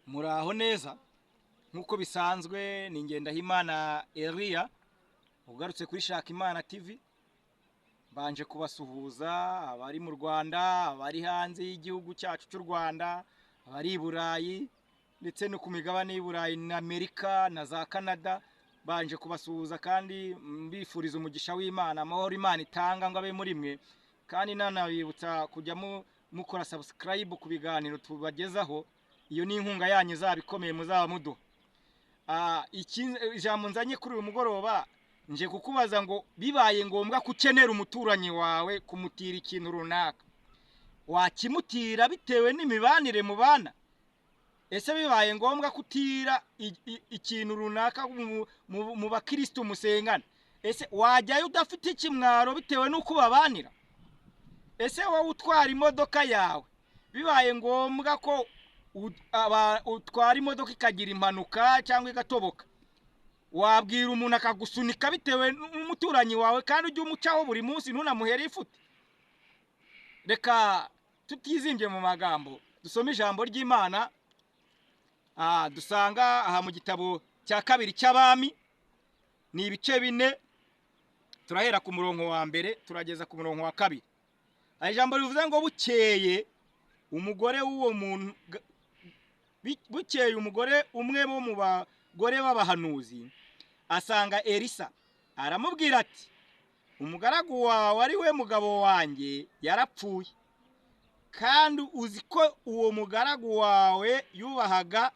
Muraho neza? Nk'uko bisanzwe, ni Ngendahimana Eliya ugarutse kuri Shaka Imana TV. Mbanje kubasuhuza abari mu Rwanda, abari hanze y'igihugu cyacu cy'u Rwanda, abari i Burayi ndetse no ku migabane y'i Burayi na Amerika na za Canada. Banje kubasuhuza kandi mbifuriza umugisha w'Imana, amahoro Imana itanga ngo abe muri mwe, kandi nanabibutsa kujya mukora subscribe ku biganiro tubagezaho. Iyo ni inkunga yanyu izaba ikomeye muzaba muduha. Ijambo nzanye kuri uyu mugoroba, nje kukubaza ngo bibaye ngombwa ko ukenera umuturanyi wawe kumutira ikintu runaka, wakimutira bitewe n'imibanire mubana? Ese bibaye ngombwa ko utira ikintu runaka mu bakristo musengana, ese wajyayo udafite ikimwaro bitewe n'uko ubabanira? Ese wowe utwara imodoka yawe, bibaye ngombwa ko utwara imodoka ikagira impanuka cyangwa igatoboka, wabwira umuntu akagusunika bitewe n'umuturanyi wawe, kandi ujya umucaho buri munsi ntunamuhere ifute? Reka tutizimbye mu magambo, dusome ijambo ry'Imana dusanga aha mu gitabo cya kabiri cy'Abami, ni ibice 4, turahera ku murongo wa 1 turageza ku murongo wa 2. Hari ijambo rivuze ngo bukeye umugore w'uwo muntu, bukeye umugore umwe wo mu bagore b'abahanuzi asanga Elisa, aramubwira ati: "Umugaragu wawe ari we mugabo wanjye yarapfuye, kandi uzi ko uwo mugaragu wawe yubahaga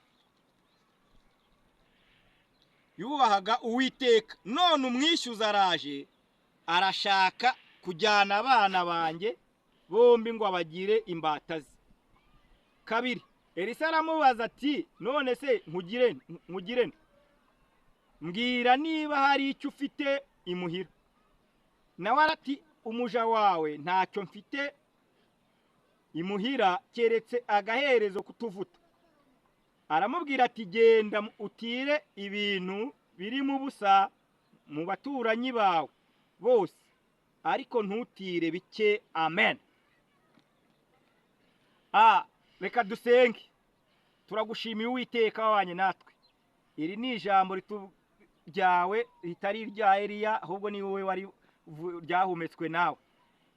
Uwiteka. None umwishyuza araje, arashaka kujyana abana banjye bombi ngo abagire imbata ze." 2, Elisa aramubaza ati: "None se nkugire nte? Mbwira niba hari icyo ufite imuhira." Nawe arati: "Umuja wawe ntacyo mfite imuhira keretse agaherezo kutuvuta." Aramubwira ati: "Genda utire ibintu birimo ubusa mu baturanyi bawe bose, ariko ntutire bike." Amen. Reka dusenge. Turagushimiye Uwiteka wabanye natwe. Iri ni ijambo ryawe ritari irya Eliya, ahubwo ni wowe wari ryahumetswe nawe.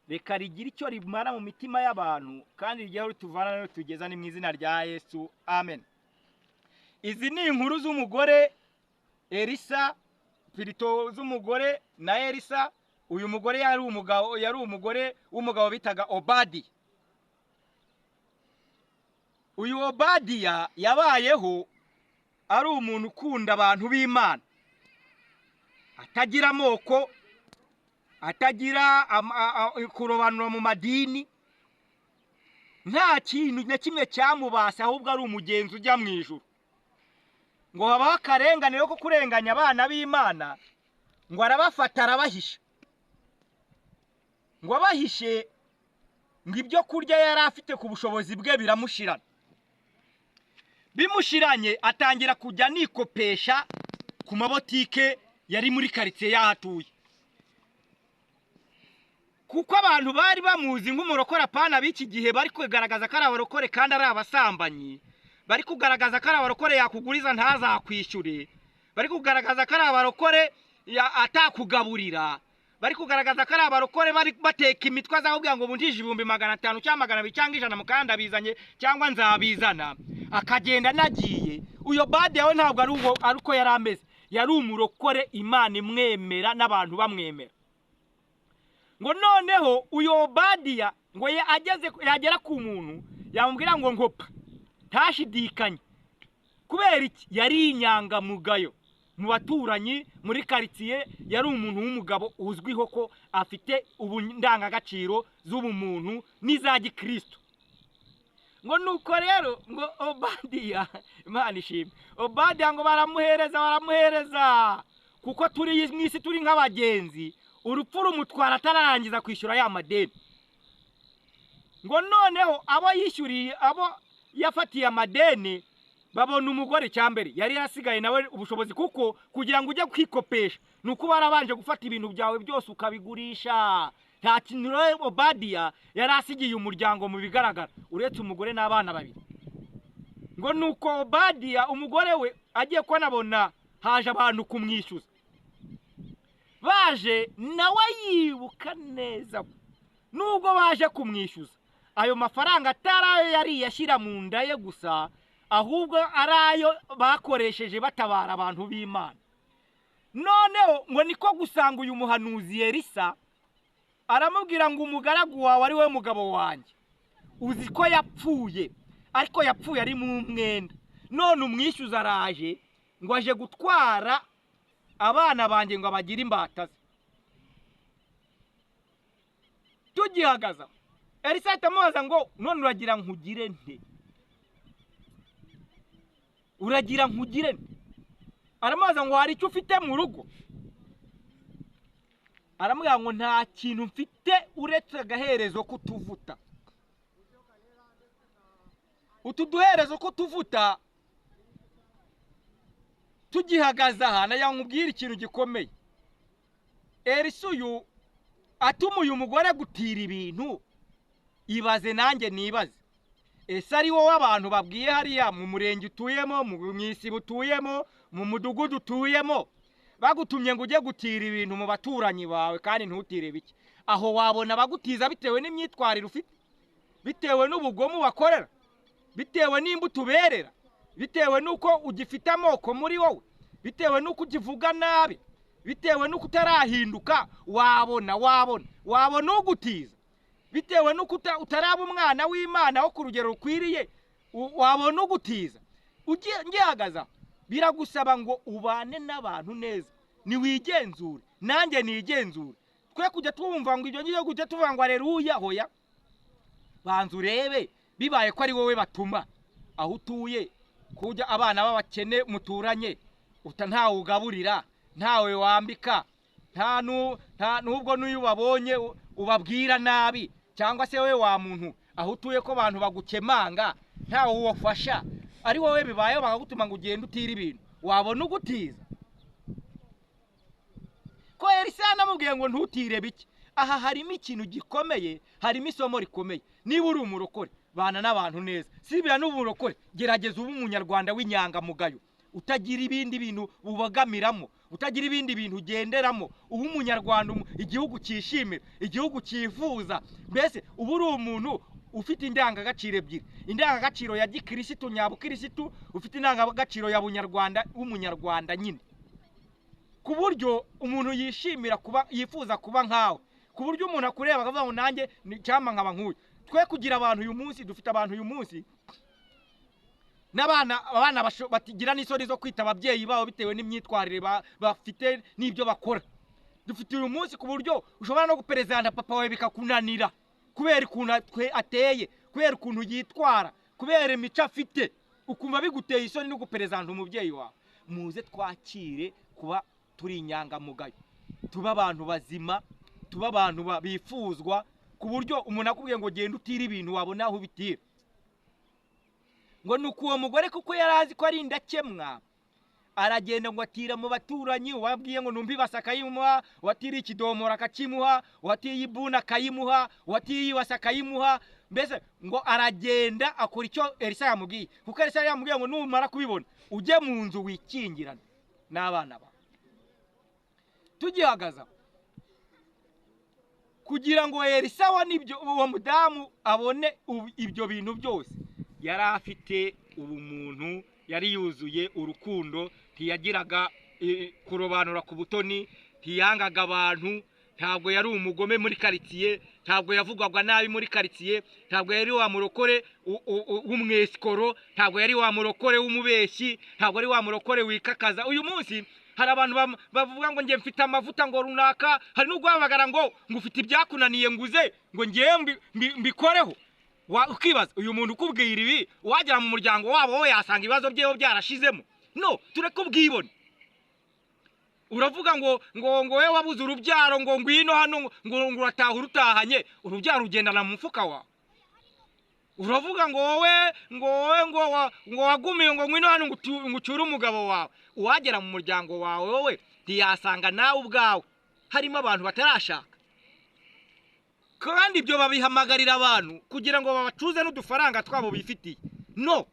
Reka rigire icyo rimara mu mitima y'abantu, kandi rigire aho rituvana n'aho tugeza, ni mu izina rya Yesu, amen. Izi ni inkuru z'umugore Elisa, pirito z'umugore na Elisa. Uyu mugore yari umugabo, yari umugore w'umugabo bitaga Obadiya. Uyu Obadiya yabayeho ari umuntu ukunda abantu b'Imana, atagira amoko, atagira kurobanura mu madini, nta kintu na kimwe cyamubase, ahubwo ari umugenzi ujya mu ijuru. Ngo habaho akarengane ko kurenganya abana b'Imana, ngo arabafata arabahisha. Ngo abahishe, ngo ibyo kurya yari afite ku bushobozi bwe biramushirana. Bimushiranye, atangira kujya anikopesha ku mabotike yari muri karitsiye y'aho atuye, kuko abantu bari bamuzi nk'umurokore. Apana b'iki gihe bari kugaragaza ko ari abarokore kandi ari abasambanyi, bari kugaragaza ko ari abarokore yakuguriza ntazakwishyure, bari kugaragaza ko ari abarokore atakugaburira, bari kugaragaza ko ari abarokore bari bateka imitwe, azakubwira ngo bundije 500,000 cyangwa 200 cyangwa 100 mukanda bizanye cyangwa nzabizana, akagenda anagiye. Uyo Badi yawe ntabwo ari uwo, ari uko yari ameze. Yari umurokore Imana imwemera n'abantu bamwemera. Ngo noneho uyo Obadiya ngo ye ageze yagera ku muntu yamubwira ngo nkopa, ntashidikanye. Kubera iki? Yari inyangamugayo mu baturanyi, muri karitsiye. Yari umuntu w'umugabo uzwiho ko afite ubundangagaciro z'ubumuntu n'iza gikristo. Ngo nuko rero ngo Obadiya, Imana ishimwe, Obadiya ngo baramuhereza, baramuhereza, kuko turi mu isi turi nk'abagenzi. Urupfu rumutwara atararangiza kwishyura ya madeni. Ngo noneho abo yishyuriye, abo yafatiye amadeni, babona umugore cyambere yari yarasigaye nawe ubushobozi, kuko kugira ngo ujye kwikopesha ni uko warabanje gufata ibintu byawe byose ukabigurisha. Nta kintu rero Obadiya yari asigiye umuryango mu bigaragara, uretse umugore n'abana babiri. Ngo nuko Obadiya umugore we agiye kubona haje abantu kumwishyuza, baje nawe yibuka neza nubwo baje kumwishyuza ayo mafaranga atari ayo yari yashyira mu nda ye gusa, ahubwo ari ayo bakoresheje batabara abantu b'Imana. Noneho ngo niko gusanga uyu muhanuzi Elisa, aramubwira ngo umugaragu wawe ari we mugabo wanjye, uzi ko yapfuye, ariko yapfuye ari mu mwenda, none umwishyuza araje ngo aje gutwara abana banjye ngo abagire imbata ze. Tugihagaza Elisa ahita amubaza ngo none uragira nkugire nte? Uragira nkugire nte? Aramubaza ngo hari icyo ufite mu rugo? Aramubwira ngo nta kintu mfite uretse agaherezo k'utuvuta. Utu duherezo k'utuvuta tugihagaze aha, nagira ngo nkubwire ikintu gikomeye. Elisa uyu atuma uyu mugore gutira ibintu, ibaze nanjye nibaze, ese ari wowe abantu babwiye hariya mu murenge utuyemo, mu isibo utuyemo, mu mudugudu utuyemo, bagutumye ngo ujye gutira ibintu mu baturanyi bawe kandi ntutire bike, aho wabona abagutiza bitewe n'imyitwarire ufite, bitewe n'ubugome ubakorera, bitewe n'imbuto uberera, bitewe n'uko ugifite amoko muri wowe, bitewe n'uko ukivuga nabi, bitewe n'uko utarahinduka, wabona wabona wabona ugutiza, bitewe n'uko utaraba umwana w'Imana wo ku rugero rukwiriye, wabona ugutiza. Ngihagaza biragusaba ngo ubane n'abantu neza, niwigenzure nanjye nigenzure, twe kujya twumva ngo ibyo ngiye kujya tuvuga ngo aleluya, hoya, banza urebe bibaye ko ari wowe batuma aho utuye, kujya abana b'abakene muturanye ntawe ugaburira, ntawe wambika, nta nubwo n'uyu ubabonye ubabwira nabi, cyangwa se wowe wa muntu aho utuye ko abantu bagukemanga ntawe ubafasha, ari wowe bibayeho bakagutuma ngo ugende utire ibintu, wabona ugutiza. Ko Elisa yanamubwiye ngo ntutire bike. Aha harimo ikintu gikomeye, harimo isomo rikomeye. Niba uri umurokore bana n'abantu neza, sibira n'uburokore, gerageza ube umunyarwanda w'inyangamugayo, utagira ibindi bintu ubagamiramo, utagira ibindi bintu ugenderamo, ube umunyarwanda igihugu cyishimira, igihugu cyifuza. Mbese uba uri umuntu ufite indangagaciro ebyiri, indangagaciro ya gikirisitu nyabukirisitu, ufite indangagaciro ya bunyarwanda w'umunyarwanda nyine, ku buryo umuntu yishimira kuba, yifuza kuba nkawe, ku buryo umuntu akureba akavuga ngo nanjye cyangwa nkaba nk'uyu. Twe kugira abantu uyu munsi, dufite abantu uyu munsi n'abana, abana batigira n'isoni zo kwita ababyeyi babo bitewe n'imyitwarire bafite n'ibyo bakora. Dufite uyu munsi ku buryo ushobora no guperezanta papa wawe bikakunanira kubera ukuntu ateye, kubera ukuntu yitwara, kubera imico afite, ukumva biguteye isoni no guperezanta umubyeyi wawe. Muze twakire kuba turi inyangamugayo, tuba abantu bazima, tuba abantu bifuzwa, ku buryo umuntu akubwiye ngo genda utire ibintu wabona aho ubitira. Ngo nuko uwo mugore kuko yari azi ko ari indakemwa, aragenda ngo atira mu baturanyi, uwabwiye ngo numva ibase akayimuha, uwatiriye ikidomoro akakimuha, uwatiriye ibuni akayimuha, uwatiriye ibase akayimuha. Mbese ngo aragenda akora icyo Elisa yamubwiye, kuko Elisa yamubwiye ngo numara kubibona ujye mu nzu wikingirane n'abana bawe. Tugihagaza kugira ngo Elisa abone ibyo, uwo mudamu abone ibyo bintu byose, yari afite ubumuntu, yari yuzuye urukundo, ntiyagiraga kurobanura ku butoni, ntiyangaga abantu, ntabwo yari umugome muri karitsiye, ntabwo yavugwaga nabi muri karitsiye, ntabwo yari wa murokore w'umwesikoro, ntabwo yari wa murokore w'umubeshyi, ntabwo ari wa murokore wikakaza. Uyu munsi hari abantu bavuga ngo njye mfite amavuta ngo runaka, hari n'uguhamagara ngo ufite ibyakunaniye nguze ngo ngiye mbikoreho. Ukibaza uyu muntu ukubwira ibi, wagera mu muryango wabo we yasanga ibibazo byeho byarashizemo. No, tureke ubwibone. Uravuga ngo ngo ngo we wabuze urubyaro ngo ngwino hano ngo urataha urutahanye, urubyaro ugendana mu mufuka wawe. Uravuga ngo wowe ngo wowe ngo wagumiye ngo ngwino hano ngo ucyure umugabo wawe. Uwagera mu muryango wawe wowe ntiyasanga nawe ubwawe harimo abantu batarashaka. Kandi ibyo babihamagarira abantu kugira ngo babacuze n'udufaranga twabo bifitiye. No,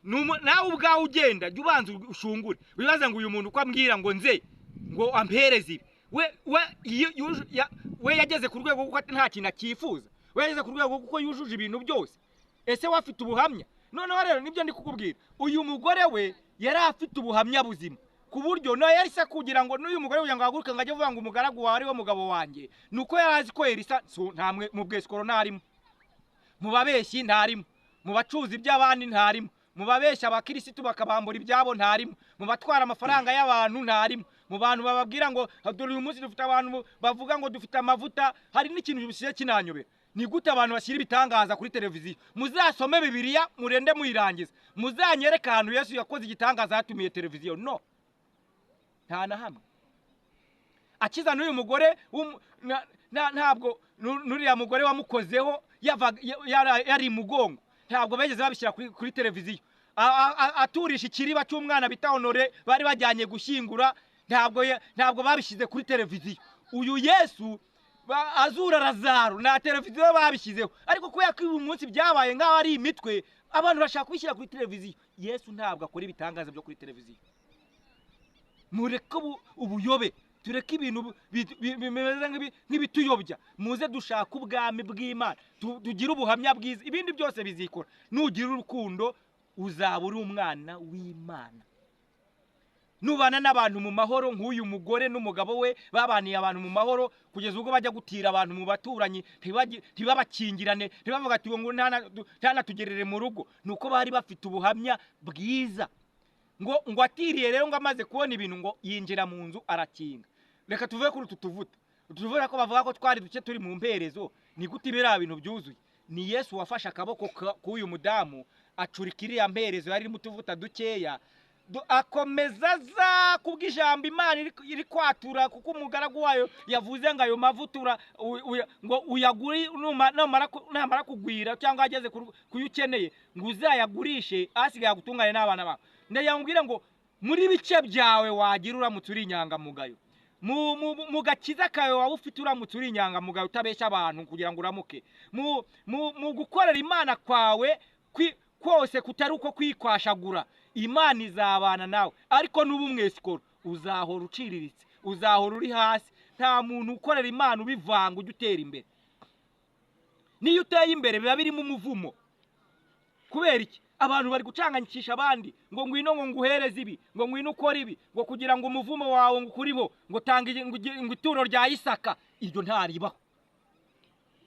Nawe ubwawe ugenda jya ubanza ushungure, wibaze ngo uyu muntu uko ambwira ngo nze ngo ampereze ibi, we yageze ku rwego kuko nta kintu akifuza, we yageze ku rwego kuko yujuje ibintu byose. Ese we afite ubuhamya? Noneho rero nibyo ndi kukubwira, uyu mugore we yari afite ubuhamya buzima ku buryo nawe Elisa kugira ngo n'uyu mugore kugira ngo ahaguruke ngo ajye avuga ngo umugaragu wawe ari we mugabo wanjye, ni uko yari azi ko Elisa ntamwe mu bwesikoro ntarimo, mu babeshyi ntarimo, mu bacuruzi by'abandi ntarimo, mu babeshya abakirisitu bakabambura ibyabo ntarimo, mu batwara amafaranga y'abantu ntarimo, mu bantu bababwira ngo dore uyu munsi dufite abantu bavuga ngo dufite amavuta. Hari n'ikintu gisigaye kinanyobera, ni gute abantu bashyira ibitangaza kuri televiziyo? Muzasome Bibiliya murende muyirangiza, muzanyereke ahantu Yesu yakoze igitangaza yatumiye televiziyo. No, nta na hamwe. Akiza n'uyu mugore ntabwo n'uriya mugore wamukozeho yari mugongo, ntabwo begeze babishyira kuri televiziyo. Aturisha ikiriba cy'umwana bita Honore bari bajyanye gushyingura, ntabwo babishyize kuri televiziyo. Uyu Yesu azura Lazaro nta televiziyo babishyizeho, ariko kubera ko uyu munsi byabaye nk'aho ari imitwe, abantu bashaka kubishyira kuri televiziyo. Yesu ntabwo akora ibitangaza byo kuri televiziyo. Mureke ubuyobe, tureke ibintu bimeze nk'ibituyobya, muze dushaka ubwami bw'Imana, tugire ubuhamya bwiza, ibindi byose bizikora. Nugira urukundo uzaba uri umwana w'Imana. Nubana n'abantu mu mahoro nk'uyu mugore n'umugabo we babaniye abantu mu mahoro kugeza ubwo bajya gutira abantu mu baturanyi, ntibabakingirane, ntibavuga ati ngo ntanatugerere mu rugo, nuko bari bafite ubuhamya bwiza. Ngo atiriye rero ngo amaze kubona ibintu ngo yinjira mu nzu arakinga. Reka tuvuge kuri utu tuvuta, tuvuge ko bavuga ko twari duke turi mu mperezo. Ni gute biriya bintu byuzuye? Ni Yesu wafashe akaboko k'uyu mudamu acurika iriya mperezo yari irimo utuvuta dukeya, akomeza aza kubw'ijambo Imana iri kwatura, kuko umugaragu wayo yavuze ngo ayo mavuta ngo uyagure namara kugwira cyangwa ageze kuyo ukeneye ngo uzayagurishe asigaye agutungane n'abana bawe. Ndayambwira ngo muri bice byawe wagira uramutse uri inyangamugayo, mu gakiza kawe waba ufite uramutse uri inyangamugayo utabeshya abantu kugira ngo uramuke, mu gukorera Imana kwawe kose kutari uko kwikwashagura, Imana izabana nawe. Ariko nuba umwesikoro uzahora uciriritse, uzahora uri hasi. Nta muntu ukorera Imana ubivanga ujya utera imbere. Niyo uteye imbere biba birimo umuvumo. Kubera iki? Abantu bari gucanganyikisha abandi ngo ngwino ngo nguhereze ibi, ngo ngwino ukore ibi, ngo kugira ngo umuvumo wawe ngo ukuriho, ngo tanga ngo ituro rya Isaka. Iryo ntaribaho,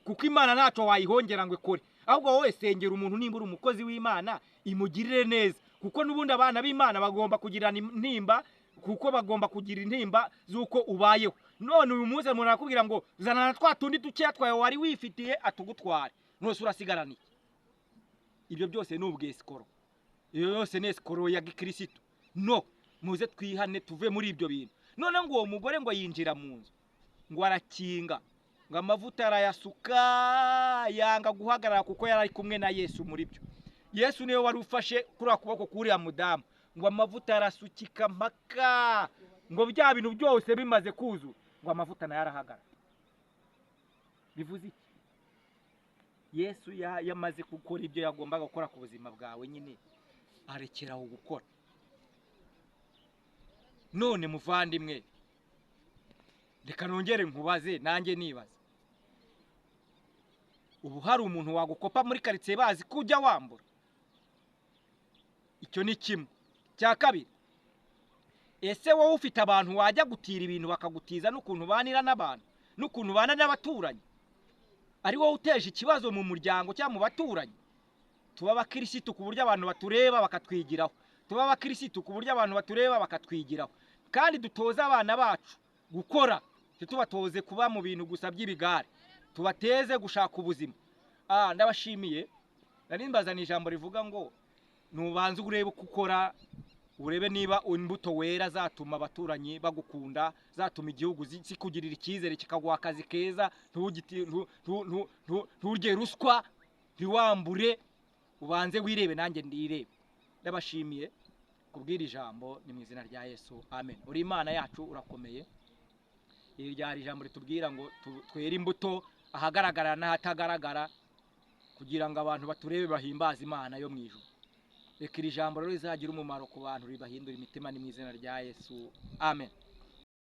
kuko Imana ntacyo wayihongera ngo ikore. Ahubwo wowe sengera umuntu, nimba uri umukozi w'Imana imugirire neza, kuko n'ubundi abana b'Imana bagomba kugirana intimba, kuko bagomba kugira intimba z'uko ubayeho. None uyu munsi umuntu arakubwira ngo zana na twa tundi dukeya twawe wari wifitiye atugutware, nose urasigarana iki? Ibyo byose ni ubwesikoro, iyo yose ni esikoro ya gikirisitu. No, muze twihane tuve muri ibyo bintu. None ngo uwo mugore ngo yinjira mu nzu ngo arakinga, ngo amavuta arayasuka, yanga guhagarara kuko yari ari kumwe na Yesu muri byo. Yesu niwe wari ufashe kuriya kuboko k'uriya mudamu, ngo amavuta arasukika mpaka ngo bya bintu byose bimaze kuzura, ngo amavuta nayo arahagarara. Bivuze iki? Yesu yamaze gukora ibyo yagombaga gukora ku buzima bwawe nyine, arekeraho gukora. None muvandimwe, reka nongere nkubaze nanjye nibaza, ubu hari umuntu wagukopa muri karitsiye bazi ko ujya wambura? Icyo ni kimwe. Cya kabiri, ese wowe ufite abantu wajya gutira ibintu bakagutiza n'ukuntu ubanira n'abantu n'ukuntu ubana n'abaturanyi, ari wowe uteje ikibazo mu muryango cyangwa mu baturanyi? Tuba abakirisitu ku buryo abantu batureba bakatwigiraho, tuba abakirisitu ku buryo abantu batureba bakatwigiraho. Kandi dutoze abana bacu gukora, ntitubatoze kuba mu bintu gusa by'ibigare, tubateze gushaka ubuzima. Ndabashimiye. Nari mbazaniye ijambo rivuga ngo nubanze urebe uko ukora, urebe niba imbuto wera zatuma abaturanyi bagukunda, zatuma igihugu kikugirira icyizere, kikaguha akazi keza, nturye ruswa, ntiwambure. Ubanze wirebe nanjye ndirebe. Ndabashimiye kubwira ijambo, ni mu izina rya Yesu, amen. Uri Imana yacu, urakomeye. Iri ryari ijambo ritubwira ngo twere imbuto ahagaragara n'ahatagaragara, kugira ngo abantu baturebe bahimbaze Imana yo mu ijuru. Reka iri jambo rero rizagira umumaro ku bantu, ribahindura imitima, ni mu izina rya Yesu, amen.